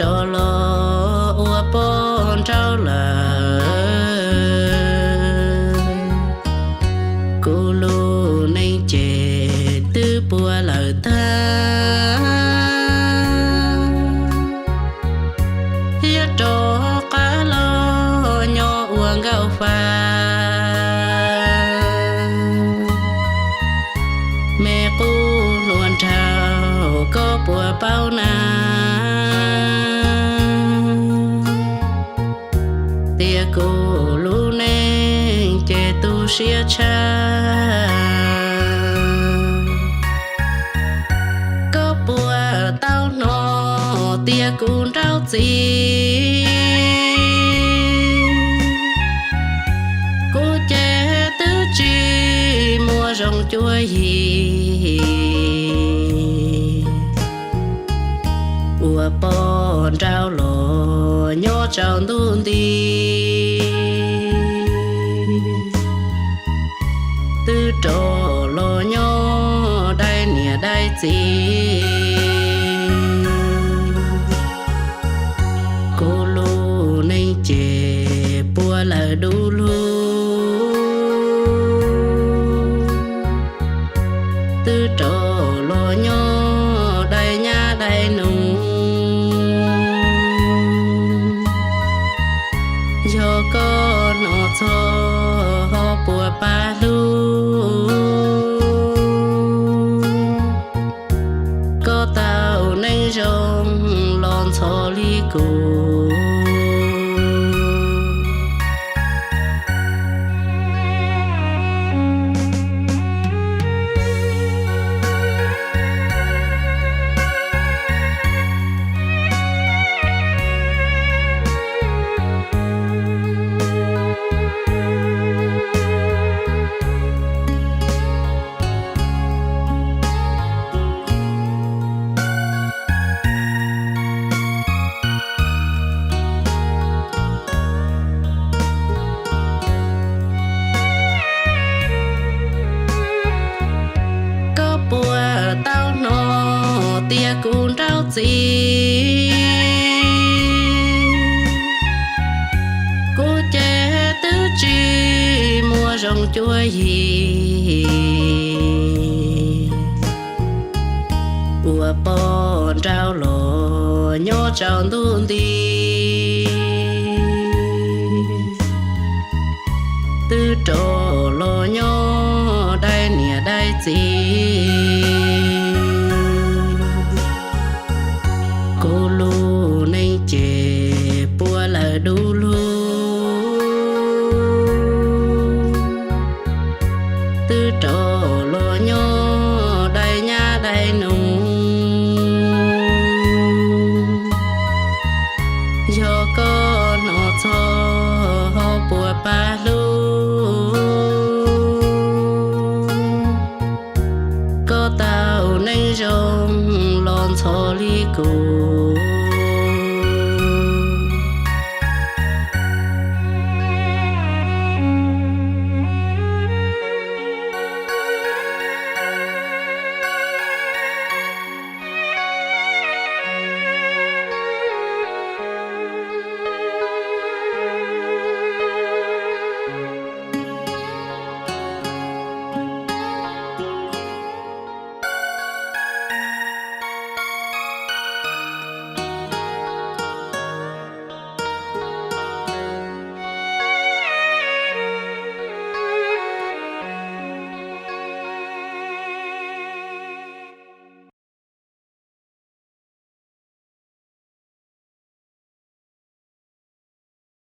rov los ua poj nraug lawm, kuv lub neej ces twb puas lawm tag, thiab rov qab los nyob ua nkauj fa. Me qub hluas nraug koj puas paub na, tias kuv lub neej ces tu siab tshaj. Koj puas tau hnov tias kuv nraug txiv, kuv ces twb tsis muaj zoo cuab yig, ua poj nraug los nyob tsaus ntuj nti, twb rov los nyob dai niam dai txiv. Kuv lub neej ces puas lawm dub lug, twb rov los nyob dai nyab dai nus. Yog koj hnov txog ho puas pab hlub, koj tau neej zoo los ntxhov li kuv. Koj puas tau hnov tias kuv nraug txiv, kuv ces twb tsis muaj zoo cuab yig, ua poj nraug los nyob tsaus ntuj nti, twb rov los nyob dai niam dai txiv. Kuv lub neej ces puas lawm dub lug, twb rov los nyob dai nyab dai nus. Yog koj hnov txog ho puas pab hlub, koj tau neej zoo los ntxhov li kuv.